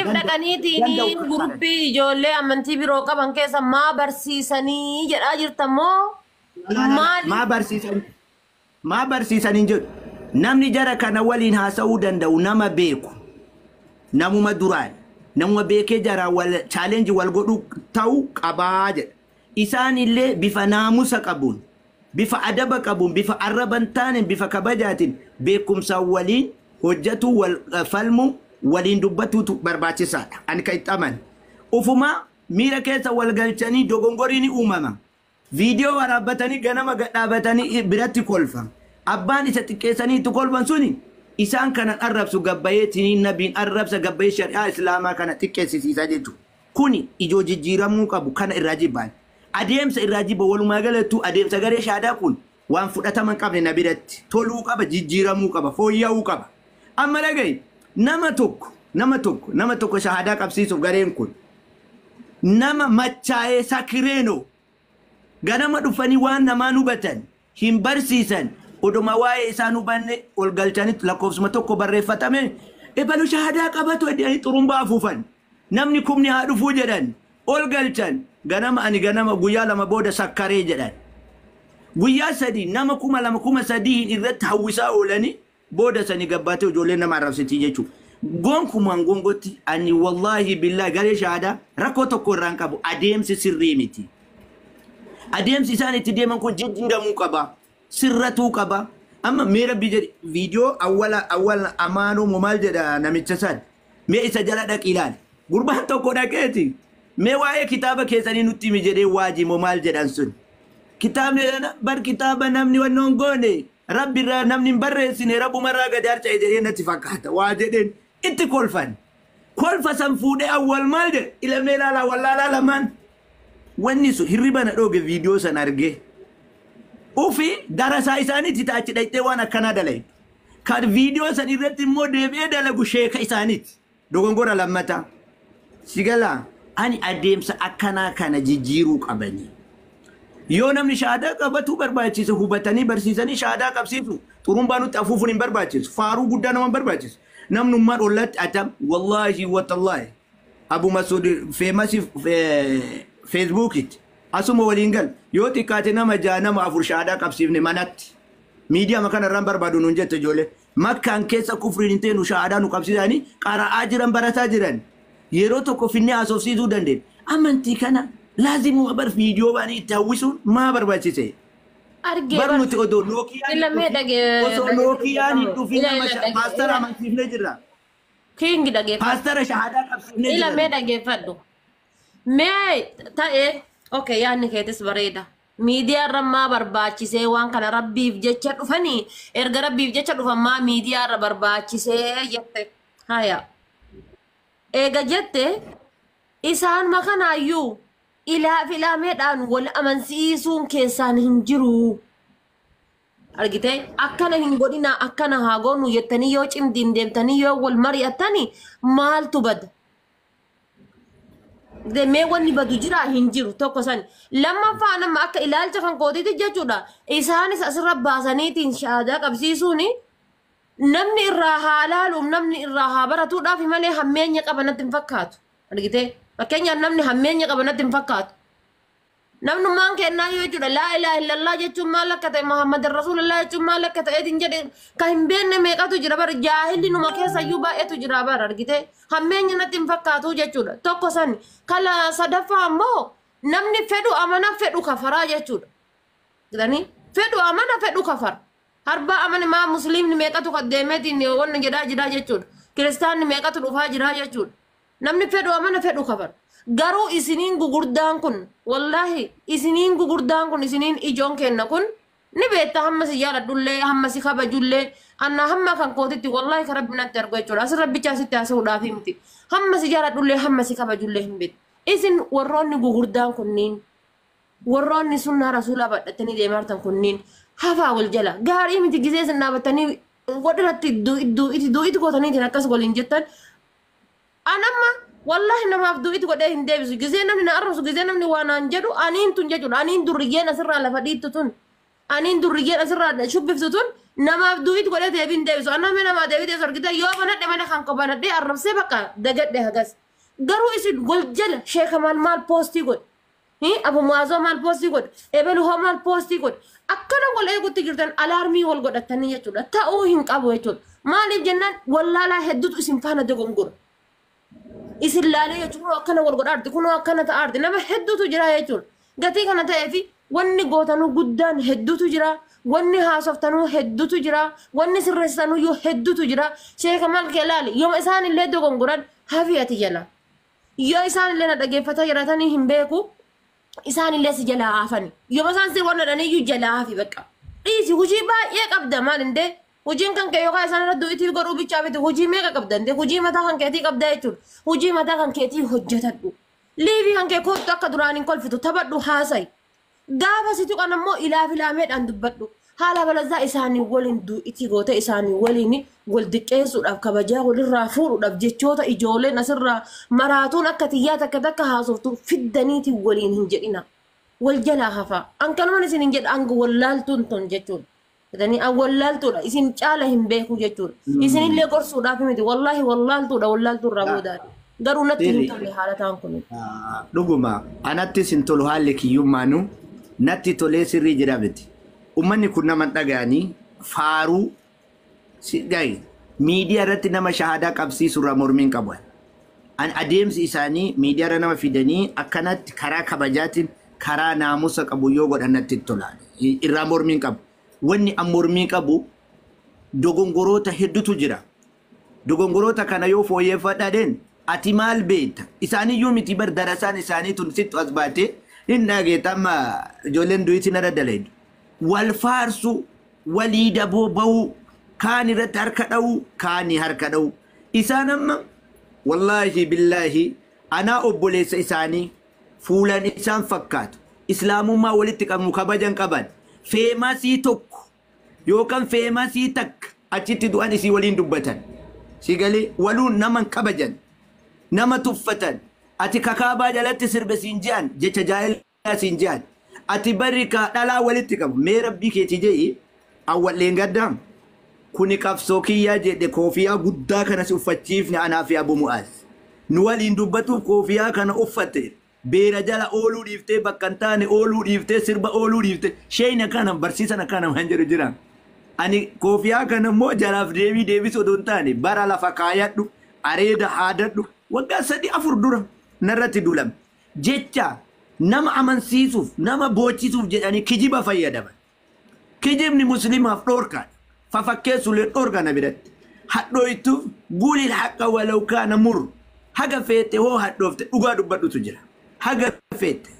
Maaliif dhaqaniitiin Ganda guruppii ijoollee amantii biroo qaban keessa maa barsiisanii jedhaa jirta moo? Maaliif? Maa barsiisan, maa barsiisan hin jedhu. Namni jara kana waliin haasa'uu danda'u nama beeku, namuma duraan namuma beekee jara wal challenge wal godhuu ta'uu qabaa jedha. Isaan illee bifa naamusa qabuun, bifa adaba qabuun, bifa arraba hin taaneen, bifa kabajaatiin beekumsaan waliin hojjetu, wal falmu, waliin dubbatuutu barbaachisaadha. Ani kan itti amanu. Ufumaa miira keessa wal galchanii dogongoriin ni uumama. Viidiyoo waraabbatanii ganama gadhaabatanii biratti kolfa. Abbaan isa xiqqeessanii itti kolfan suni isaan kana arrabsu gabbayeetiin nabiin arrabsa gabbayee shari'aa islaamaa kana xiqqeessisiisa jechuudha. Kuni ijoo jijjiiramuu qabu kana irraa jibbaan. Adeemsa irraa jibba. Walumaa galattuu adeemsa garee shaadaa kun waan fudhatama hin qabne na biratti toluu qaba, jijjiiramuu qaba, fooyya'uu qaba. Amma dhagahi, nama tokko shahaadaa qabsiisuuf gareen kun nama machaa'ee sakireenoo ganama dhufanii waan namaan hubatan hin barsiisan. Oduma waa'ee isaan hubanne ol galchanitti lakkoofsuma tokko barreeffatame ebalu shahaadaa qabatu jedhanii xurumbaa afuufan. Namni kumni haa dhufuu jedhan, ol galchan ganama. Ani ganama guyyaa 2 booda sakkaree jedhan. Guyyaa 3 nama 2000 3000 irratti hawwisaa oolanii booda sanii gabbaatee ijoolleen nama arrabsitii jechuudha. Gonkumaan gongotti ani wallaahi billaahi garee shahaadaa rakkoo tokko irraan qabu, adeemsi sirrii miti. Adeemsi isaan itti deeman kun jijjiiramuu qaba. Sirratuu qaba. Amma mee rabbi jedhi, viidiyoo awwala awwala amaanuu moo maal jedha namicha san. Mee isa jala dhaqi ilaali. Gurbaan tokko dhaqeeti. Mee waa'ee kitaaba keessanii nutti himi jedhee, waajii moo maal jedhan sun. Kitaabni bar kitaaba namni wannoon goone, rabbi irraa namni hin barreessine, rabbumarraa gadi harca'e jedhee natti fakkaata. Waa jedheen itti kolfan. Kolfa san fuudhee awwal maal jedhe, ilamee ilaalaa wallaalaa lamaan. Wanni sun hirriba na dhooge viidiyoo san argee. Ufi darasaa isaaniitti taachi dhaqxee waan akkanaa dalagu. Kan viidiyoo san irratti immoo deebi'ee dalagu sheeka isaaniiti. Dogongora lammataa. Si galaa, ani adeemsa akkanaa kana jijjiiruu qabanii. Yoo namni shahaadaa qabatu barbaachise, hubatanii barsiisanii shahaadaa qabsiisu. Xurumbaa nutti afuufuun hin barbaachisu. Faaruu guddaa nama hin barbaachisu. Namnummaan ollatti atam wallaahi watallaahi. Abu Masuud famous Facebookitti. Asuma waliin gal. Yoo xiqqaate nama ja'a, nama afur shahaadaa qabsiifne manatti. Miidiyaa kana irraan barbaadu nuun jette ijoollee. Makkaan keessa kufriin hin teenu, shahaadaa nu qabsiisanii qara'aa jiran, barataa jiran. Yeroo tokko finnee haasofsiisuu dandeenya. Amantii kana laazimuu bar viidiyoo baanii itti hawwisuun maa barbaachise? Argee Bar bar nuti odoo Nookiyaan hin Ila mee dhufin, dhagee osoo Nookiyaan hin dhufin Ila nama ila dhagee paastara ila amansiifnee jirra. King, dhageeffadhu. Paastara shahaadaa qabsiifnee Ila jirra. mee dhageeffadhu. Mee ta'e, okay, yaadni keetis bareeda. Miidiyaa irra maa barbaachisee waan kana? Rabbiif jecha dhufanii, erga rabbiif jecha dhufan maa miidiyaa irra barbaachisee jette. Haya. Eega jette, isaan makanaayyuu ilaa filaameedhaan wal amansiisuun keessaan hin jiru. Argitee, akkana hin godhina, akkana haa goonu jettanii yoo cimdiin deemtanii yoo wal mari'attanii maaltu bada? Mee wanni badu jira? Hin jiru. Tokko san. Lammaffaa, nama akka ilaalcha kan kootiiti jechuudha. Isaanis asirra baasaniitiin shahaadaa qabsiisuuni namni irraa haa laaluuf, namni irraa haa baratuudhaaf malee hammeenya qaba natti hin fakkaatu. Argitee, fakkeenyaaf namni hammeenya qaba natti hin fakkaatu. Namnummaan kennaa yoo jechuudha, laa ilaaha illallah jechuun maal akka ta'e, Muhammad Rasuulullah jechuun maal akka ta'eetiin jedhe kan hin beekne meeqatu jira bara. Jaahilli numa keessa iyyuu baay'eetu jira bara. Argitee, hammeenya natti hin fakkaatu jechuudha. Tokko san. Kala sadaffaa ammoo namni fedhu amana, fedhu kafaraa jechuudha. Jedhanii, fedhu amana, fedhu kafara. Harbaa amane maa musliimni meeqatu kan deemeetiin wanni jedhaa jira jechuudha. Kiristaanni meeqatu dhufaa jira jechuudha. Namni fedhu amana, fedhu kafara. Garuu isiniin gugurdaan kun, wallaahi isiniin gugurdaan kun, isiniin ijoon kenna kun ni beekta. Hamma si jaaladhullee, hamma si kabajullee, anna hamma kan kootitti, wallaahi kan rabbi natti argu jechuudha. Asirra bichaa sitti haasa'uudhaaf miti. Hamma si jaaladhullee, hamma si kabajullee hin beektu. Isin warroonni gugurdaan kunniin, warroonni sunnaa rasuulaa badhatanii deemaa jirtan kunniin, hafaa wal jala. Gaarii miti. Gisee isin dhaabattanii walirratti du'iti gootaniitiin akkas waliin jettan. Anamma wallahi namaaf du'iti godhee hin deebisu. Gisee namni na arrabsu, gisee namni waa naan jedhu, aniin tun jechuudha. Aniin durriyyeen asirraa lafa dhiittu tun. Aniin durriyyeen asirraa shubbiftu tun namaaf duwit godhee deebiin deebisu. Anaa namaa deebii deebisu argite yoo banadhe mana kan koo banadhe arrabsee bakka dagadhe hagas. Garuu isin wal jala sheeka maal maal poostii godhe. Abu Mu'aazoo maal poostii godhe. Ebelu hoo maal poostii godhe. Akkana wal eegutti jirtan alaarmii wal godhatanii jechuudha. Ta'uu hin qabu jechuudha. Maaliif jennaan wallaalaa hedduutu isin faana dogongora. Isin laalee jechuun kunoo akkana wal godhaarti kunoo akkana ta'aarti nama hedduutu jira jechuudha. Gatii kana ta'ee fi wanni gootanuu guddaan hedduutu jira. Wanni haasoftanuu hedduutu jira. Wanni sirreessitanuu hedduutu jira. Sheeka maal kee laali yooma isaan illee dogongoran hafi ati jala. Yoo isaan illee na dhageeffataa jiraatanii hin beeku isaan illee si jalaa hafani. Yooma isaan si waan dhadhaniyyuu jalaa hafi bakka. Dhiisi hojii baay'ee qabda maal indee hojiin kan kee yookaan isaan irra du'itii godhuu bichaa miti hojii meeqa qabda indee hojii mataa kan keetii qabda jechuudha. Hojii mataa kan keetii hojjetadhu. Liivii kan kee kootu akka duraan hin kolfitu taphadhu haasayi. Gaafa si tuqan ammoo ilaaf ilaameedhaan dubbadhu. Haala balazaa isaanii waliin du'itii goote isaanii waliin wal diqqeessuudhaaf kabajaa walirraa fuudhuudhaaf jechoota ijoolleen asirraa maraatuun akka xiyyaa takka takka haasoftu fiddaniitiin waliin hin jedhina. Wal jalaa hafaa. An kanumaan isin hin jedha anga wallaaltuun tun jechuudha. Jedhanii an wallaaltuudha isin caala hin beeku jechuudha. Isinillee gorsuudhaaf miti wallaahi wallaaltuudha wallaaltuurraa boodaati. Garuu natti hin tolle haala ta'an kun. Dhuguma anattis hin tolu haalli kiyyummaanuu natti tolee sirrii jira miti. Uummanni kun nama dhaga'anii faaruu gahi miidiyaa irratti nama shahaadaa qabsiisu irraa mormiin qabu. An adeemsi isaanii miidiyaa irra nama fidanii akkanatti karaa kabajaatiin karaa naamusa qabu yoo godhan natti tola. Irraa mormiin qabu. Wanni an mormii qabu dogongoroota hedduutu jira. Dogongoroota kana yoo fooyyeffadhadheen ati maal beekta? Isaaniyyuu miti bar darasaan isaanii tun sittu as baatee hin dhageetta amma ijoolleen du'itti narra dalaydu. Wal faarsu, walii daboo ba'uu, kaan irratti harka dha'uu, kaanii harka dha'uu. Isaan amma wallaahi billaahi anaa obboleessa isaanii fuulaan isaan fakkaatu. Islaamummaa walitti qabnu kabajan qaban. Feemasii tokko yookaan feemasii takka achitti du'an isii waliin dubbatan. Si galee waluun nama hin kabajan. Nama tuffatan. Ati kakaabaa jalatti sirbe siin je'an jecha jaahilaa siin je'an. Ati barri ka dhalaa walitti qabu. Mee rabbii keetii je'i awwalleen gaddaam. Kuni qabsoo kiyyaa jedhe koofiyaa guddaa kana si uffachiifne anaa fi Abu Mu'aaz. Nu waliin dubbatuuf koofiyaa kana uffate. Beera jala ooluu dhiiftee bakka hin taane ooluu dhiiftee sirba ooluu dhiiftee sheeyna kana barsiisan akkana waan jedhu jira. Ani koofiyaa kana immoo jalaaf deebii deebisuu odoo hin taane bara lafa kaayadhu areeda haadadhu waggaa 3-4 dura narratti duulame. Jecha nama amansiisuuf nama boochisuuf jedhanii kijiba fayyadaman. Kijibni musliimaaf dhoorkaadha. Fafakkeessuulee dhoorka na biratti. Hadhooytuuf guulil haqa walau kaana mur. Haga feete hoo hadhoofte dhugaa dubbadhutu jira. Haga feete.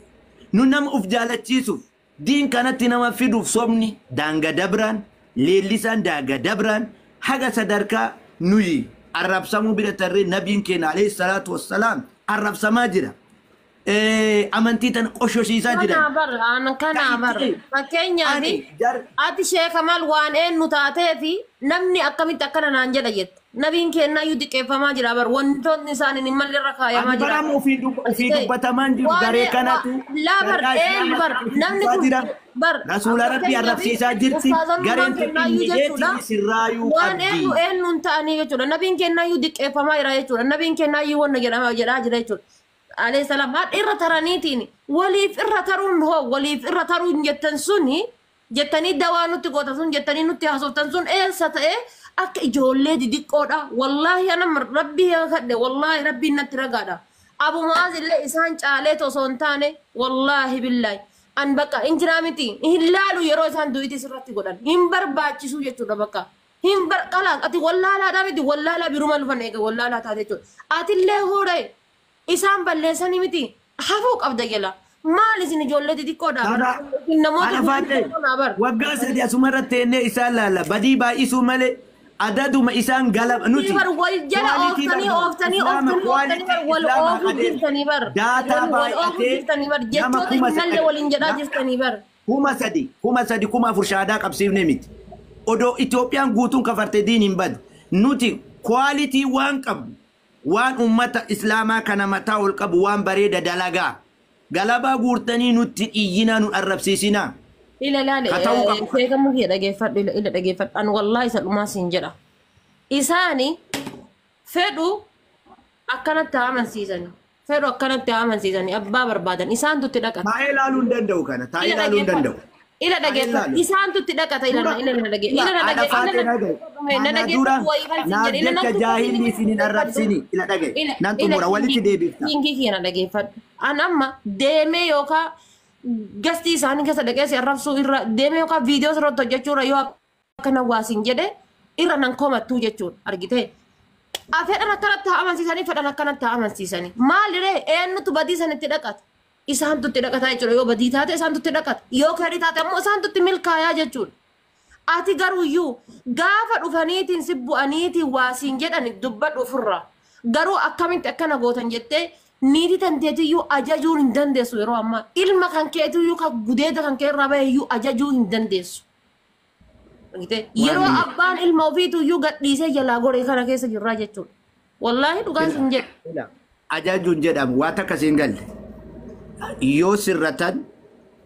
Nu nama uf jaalachiisuuf diin kanatti nama fiduuf sobni daanga dabraan leellisaan daanga dabraan haga sadarkaa nuyi arrabsamuu bira tarree nabiin keenya alayhi salaatu wassalaam arrabsamaa jira. Amantii tana qoshoshiisaa jiran. Kana bar fakkeenyaaf ati sheeka maal waan eenyu taatee fi namni akkamitti akkana naan jedha jette. Nabiin kennaayyuu diqqeeffamaa jira bar wantoonni isaaniin hin malle irra kaayamaa jira. Baramu ofii dubbatamaan jiru garee kanatu. Laa bar eenyu bar namni kun bar Rasuula Rabbii arrabsiisaa jirti. Gareen tun sirraayuu waan eenyu eenyuun ta'anii jechuudha. Nabiin kennaayyuu diqqeeffamaa jira jechuudha. Nabiin kennaayyuu wanna jedhama jedhaa jira jechuudha. Alayhi salaam haadha irra taraniitiin waliif irra taruun hoo waliif irra taruun jettan suni jettanii dawaa nutti gootan sun jettanii nutti haasoftan sun eessa ta'e akka ijoollee didiqqoodha. Wallaahi ana rabbii kadhe wallaahi rabbiin natti ragaadha. Abu Mu'aaz illee isaan caalee osoo hin taane wallaahi billaahi. An bakka hin jiraa miti hin laalu yeroo isaan du'itis irratti godhan hin barbaachisu jechuudha bakka. Hin qalaas ati wallaalaadhaa miti wallaalaa biruma dhufan eega wallaalaa taate jechuudha. Atillee hoodhee isaan balleessanii miti hafuu qabda jala. Maal isin ijoollee xixiqqoodha? Namoota waggaa 3 asuma irratti ennee isaan laalla badii baay'isuu malee adaduma isaan galaba nuti. Wal jala ooftanii ooftanii ooftanii ooftanii bar wal oofuu jirtanii bar. Daataa Wal oofuu baay'atee jirtanii bar nama jechoota hin malle waliin jedhaa jirtanii bar. 3,000 3,000 4,000 shahaadaa qabsiifne miti. Odoo Itoophiyaan guutuun kafartee diin hin badu. Nuti kwaalitii waan qabnu waan ummata islaamaa kana mataa ol qabu waan bareeda dalagaa. Galabaa guurtanii nutti iyyinaa nu arrabsiisinaa. Ila laale Ka ta'uu qabu. Sheekamuu kiyya dhageeffadhu, ila dhageeffadhu. An wallaahi isa dhumaa siin jedha. Isaani fedhu akkanatti haa amansiisani. Fedhu akkanatti haa amansiisani. Abbaa barbaadan isaantu itti dhaqata. Taa'ee ilaaluu hin danda'u kana. Taa'ee Ila ilaaluu hin dhageeffadhu. danda'u. Ila Taa'ee dhageeffadhu. ilaalu. Isaantu itti dhaqata. Ila Dura ila na dhagee. Ila na haadha dhagee. Ila faatee na dhagaye. na Ana dura dhageeffadhu wayii kan siin naaf jedhe. Ila jecha nan jaahilli tuffatini isin hin arrabsini. Ila dhagaye. Ila Nan ila xumura walitti kingi deebifta. kingi kiyya na dhageeffadhu. An amma deemee yookaan gastii isaanii keessa dhaqee si arrabsuu irra deemee yookaan viidiyoo sirratti hojjechuu irra yoo akkana waasiin jedhe irra nan komattuu jechuudha argitee. Fedhan akkanatti haa amansiisanii, fedhan akkanatti haa amansiisanii. Maaliree, eenyutu badii sanitti dhaqata? Isaantu itti dhaqata jechuudha. Yoo badii taate isaantu itti dhaqata. Yoo keerii taate ammoo isaantu itti milkaayaa jechuudha. Ati garuuyyuu gaafa dhufaniitiin si bu'aniitiin waasiin jedhan dubbadhu ofirraa. Garuu akkamitti akkana gootan jettee niitii tanteetiyyuu ajajuu hin dandeessu yeroo ammaa. Ilma kan keetiyyuu kan gudeeda kan kee irraa baheyyuu ajajuu hin dandeessu. Argitee? Yeroo abbaan ilma ofiituyyuu gadhiisee jalaa goree kana keessa jirraa jechuudha. Wallaahi dhugaan sin jedhu. Ajajuun jedhamu waa takka siin galle. Yoo sirratan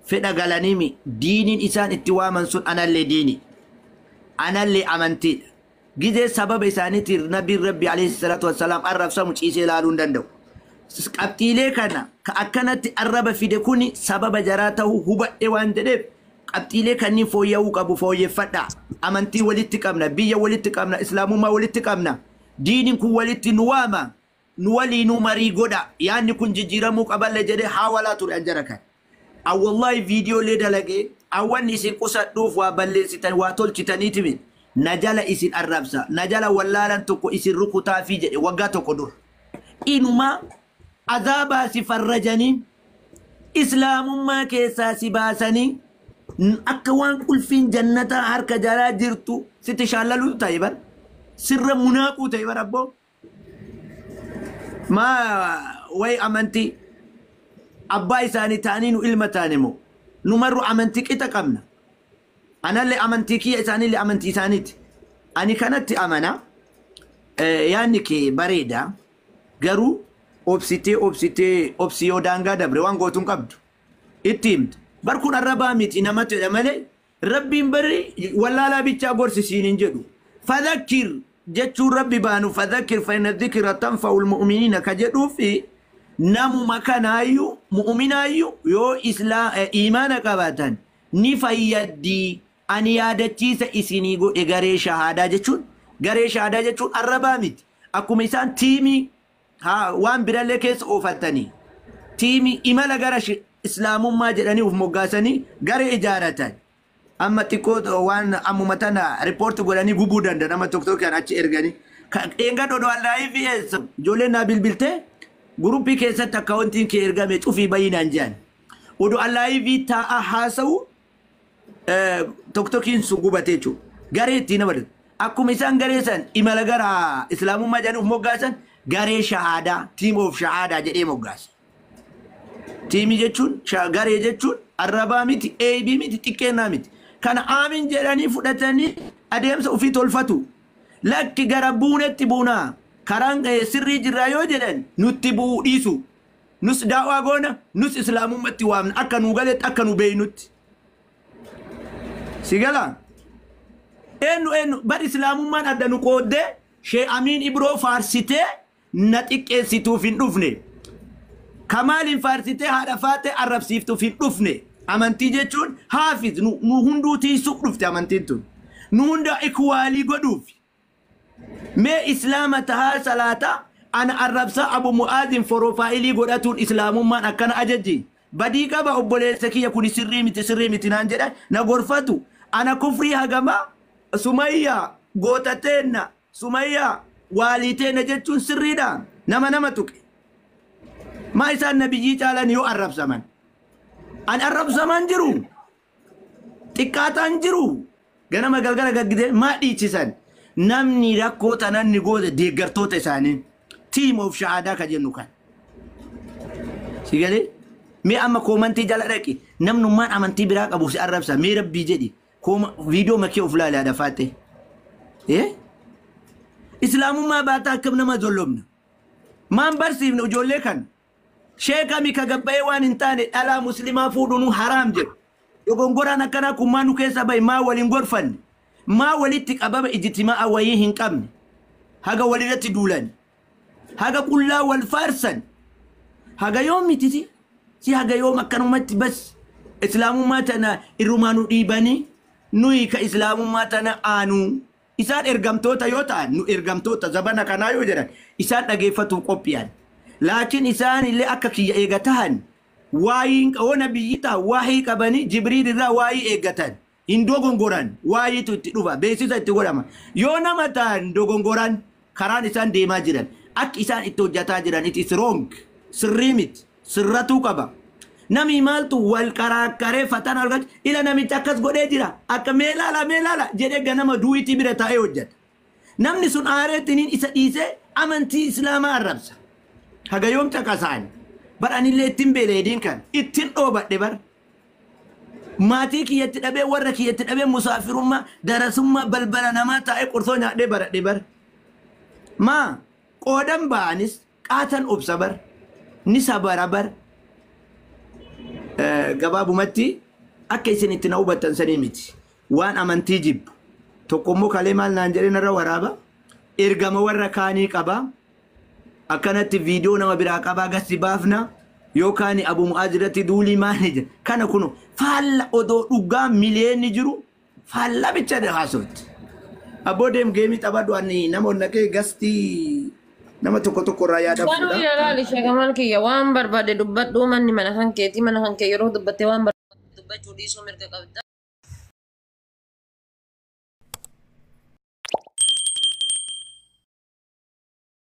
fedha galaniimi diiniin isaan itti waaman sun anallee diini. Anallee amantiidha. Gizee sababa isaaniitiin nabiin Rabbi alayhi salaatu wassalaam arrabsamu ciisee ilaaluu hin danda'u. Qabxiilee kana ka akkanatti arraba fide kuni sababa jaraa ta'uu hubadhe waan jedheef qabxiilee kanneen fooyya'uu qabu fooyyeffadha. Amantii walitti qabna, biyya walitti qabna, islaamummaa walitti qabna. Diiniin kun walitti nu waama. Nu waliinuu marii godha. Yaanni kun jijjiiramuu qaballe jedhee haawalaa ture an jara kan. Wallahi viidiyoolee dalagee awwanni isin qusadhuuf waa balleessitan waa tolchitaniiti miti. Na jala isin arrabsa. Na jala wallaalan tokko isin rukutaafii jedhe waggaa tokko dura. Inuma azaabaa si farrajanii islaamummaa keessaa si baasanii akka waan qulfiin jannataa harka jalaa jirtu sitti shaallaluu ta'e bar, sirra munaaquu ta'e bar. Abboo, maa way amantii abbaa isaanii ta'anii nu ilma taane moo nu marru amantii qixa qabna. Anallee amantii kiyya, isaaniillee amantii isaaniiti. Ani kanatti amana. Yaanni kee bareeda, garuu obsitee obsitee obsi yoo daangaa dabre waan gootuun qabdu itti himtu. Bar kun arrabaa miti namatti jedha malee Rabbiin bari wallaalaa bichaa gorsisiin hin jedhu. Fadhakkir jechuun Rabbi baanu fadhakkir fa inna dhikra tanfa'ul mu'miniina ka jedhuufi namuma kanaayyuu mu'uminaayyuu yoo islaa imaana qabaatan ni fayyaddi. Ani yaadachiisa isinii godhe. Garee shahaadaa jechuun, garee shahaadaa jechuun arrabaa miti. Akkuma isaan tiimii haa waan birallee keessa oofatanii tiimii imala gara islaamummaa jedhanii uf moggaasanii garee ijaaratan. Amma xiqqoo waan ammuma tana riippoorti godhanii gubuu danda'an amma tokko tokkoon achi erganii. Dheenga dhodoo live eessa ijoolleen naa bilbiltee guruppii keessatti akkaawuntiin kee ergame cufii bayyinaan jedhan. Odoo live taa'aa haasa'u tokkokiin sun gubatee jechuudha. Garee ittiin nama. Akkuma isaan garee san imala gara islaamummaa jedhanii uf moggaasan garee shahaadaa, team of shahaadaa jedhee moggaasa. Tiimii jechuun, garee jechuun arrabaa miti, eebii miti, xiqqeennaa miti. Kana aamin jedhanii fudhatanii adeemsa ofii tolfatu. Lakki gara buunetti buunaa karaan sirrii jirraa yoo jedhan nutti bu'uu dhiisu. Nus daawaa goona, nus islaamummatti waamna akka nu galetti, akka nu beeynutti. Si galaa? Eenyu eenyu bar islaamummaan adda nu qooddee Shee Amiin Ibroo faarsitee na xiqqeessituuf hin dhufne. Kamaaliin faarsitee haadha faatee arrabsiiftuuf hin dhufne. Amantii jechuun haafiz nu hunduu tiisuuf dhufte amantiin tun. Nu hunda equal godhuuf. Mee islaama tahaa salaataa ana arrabsaa Abu Mu'aazin profile godhatuun islaamummaan akkana ajajji. Badii qaba obboleessa kiyya, kun sirrii miti, sirrii miti naan jedhan na gorfatu. Ana kufrii hagamaa Sumayyaa gootateenna, Sumayyaa waaliiteenna jechuun sirriidha. Nama nama tuqe. Maa isaan nabiyyii caalan yoo arrabsaman? An arrabsaman jiru. Xiqqaataan jiru. Ganama galgala gaggidee maa dhiichisan? Namni rakkoo tanan ni goota deeggartoota isaanii. Team of shahaadaa ka jennu kan. Si galee? Mee amma comment jala dhaqi. Namnummaan amantii biraa qabu si arrabsa. Mee Rabbii jedhi. Viidiyoo makee of laale haadha faatte. Eh? Islaamummaa baataa akkam nama zollomna? Maan barsiifne ijoollee kana? Sheekami ka gabbayee waan hin taane dhalaa muslimaa fuudhuun haraam jedhu. Dogongoraan akkanaa kun maa nu keessa bahe? Maa waliin gorfanne? Maa walitti qabama ijtimaa'a wayii hin qabne? Haga walirratti duulan, haga qullaa wal faarsan, haga yoom mititi si, haga yoom akkanumatti bas islaamummaa tana irrumaa nu dhiibanii? Nuyi ka islaamummaa tana aanuu, isaan ergamtoota yoo ta'an, nu ergamtoota zabana kanaa yoo jedhan, isaan dhageeffatuuf qophi'an. Laakiin isaan illee akka kiyya eega tahan, waayiin oo nabiyyi ta'a, waahii qabanii Jibriil irraa waayii eeggatan, hin dogongoran. Waayiitu itti dhufa, beeksisa itti godhama. Yoo nama ta'an dogongoran. Karaan isaan deemaa jiran, akka isaan itti hojjataa jiran, it is wrong, sirrii miti, sirratuu qaba. Namni maaltu wal karaakkaree fatana wal ila namichi akkas godhee jira, akka mee laala, mee laala jedhee ganama duwiitii bira taa'ee hojjeta. Namni sun aareettiniin isa dhiisee amantii islaamaa arrabsa. Haga yoom caqasaan? Bar anillee ittiin beeleediin kan ittiin dhoobadhe, bar maatii kiyyatti dhabee, warra kiyyatti dhabee, musaafirummaa, darasummaa, balbala namaa taa'ee qorsoo nyaadhee baradhe. Bar maa qoodan ba'anis qaatan obsa, bar ni sabara bar. Gabaabumatti akka isin itti na hubattan sanii miti. Waan amantii jibbu tokkommoo kalee maal naan jedhee narra waraaba, ergama warra kaanii qaba, akkanatti viidiyoo nama biraa qabaa gasi baafna yookaan Abu Mu'aaz irratti duulii maali jedha. Kana kun faalla, odoo dhugaa miliyeenni jiru faalla bicha haasofti. Abboo, deem, geemii taphadhu. Ani nama onnaqee gastii nama tokko tokko irraa yaada Garuu fuudha. ilaali, sheekamal kiyya, waan barbaade dubbadhu. Manni mana kan keetii, mana kan kee yeroo dubbatte waan barbaade dubbachuu dhiisuu mirga qabda.